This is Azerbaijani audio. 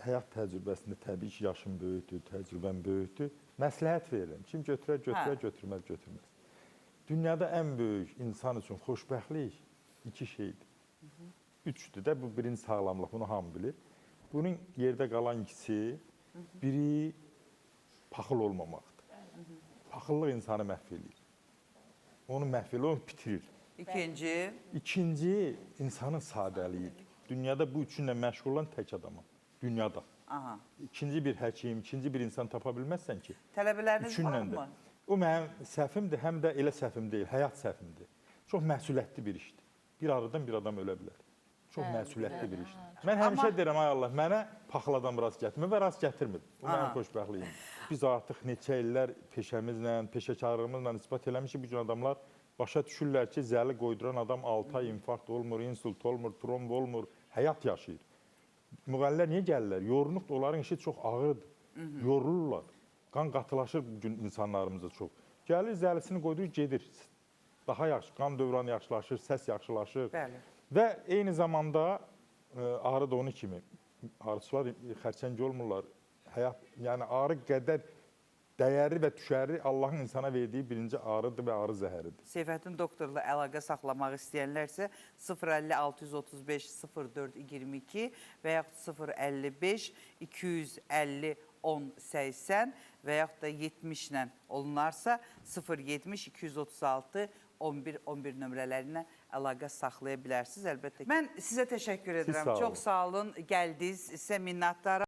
həyat təcrübəsində təbii ki, yaşım böyükdür, təcrübəm böyükdür. Məsləhət verirəm. Kim götürər, götürər, götürməz, götürməz. Dünyada ən böyük insan üçün xoşbəxtlik iki şeydir. Üçdür də, bu birinci sağlamlıq, bunu hamı bilir. Bunun yerdə qalan ikisi, biri paxıl olmamaqdır. Paxıllıq insanı məhv eləyir. Onu məhv eləyir, onu bitirir. İkinci, İkinci, insanın sadəliyidir. Dünyada bu üçünlə məşğul olan tək adamam. Dünyada. Aha. İkinci bir həkim, ikinci bir insan tapa bilməzsən ki. Tələbələriniz Üçünlə də. varmı? O mənim səhvimdir, həm də elə səhvim deyil, həyat səhvimdir. Çox məsuliyyətli bir işdir. Bir ağrıdan bir adam ölə bilər. Çox məsuliyyətli bir işdir. Mən həmişə deyirəm, ay Allah, mənə paxıl adam rast gətirmə və rast gətirmir. Bu mənim xoşbəxtliyimdir. Biz artıq neçə illər peşəmizlə, peşəkarlığımızla isbat eləmişik. Bu gün adamlar başa düşürlər ki, zəli qoyduran adam 6 ay infarkt olmur, insult olmur, tromb olmur, həyat yaşayır. Müğənnilər niyə gəlirlər? Yorğunluqdur, onların işi çox ağırdır. Yorulurlar. Qan qatılaşır bu gün insanlarımıza çox. Gəlir, zəlisini qoydurur, gedir. Daha yaxşı, qan dövranı yaxşılaşır, səs yaxşılaşır. Bəli. Və eyni zamanda ağrı da onun kimi. Ağrıçılar xərçəng olmurlar. Həyat, yəni ağrı qədər dəyərli və düşərli Allahın insana verdiyi birinci ağrıdır və ağrı zəhəridir. Seyfəddin doktorla əlaqə saxlamaq istəyənlərsə 050 635 04 22 və yaxud 055 250 10 80 və yaxud da 70 ilə olunarsa 070 236 11 11 nömrələrinə əlaqə saxlaya bilərsiniz əlbəttə. Mən sizə təşəkkür edirəm. sağ olun. Çox sağ olun. Gəldiniz. Sizə minnətdaram.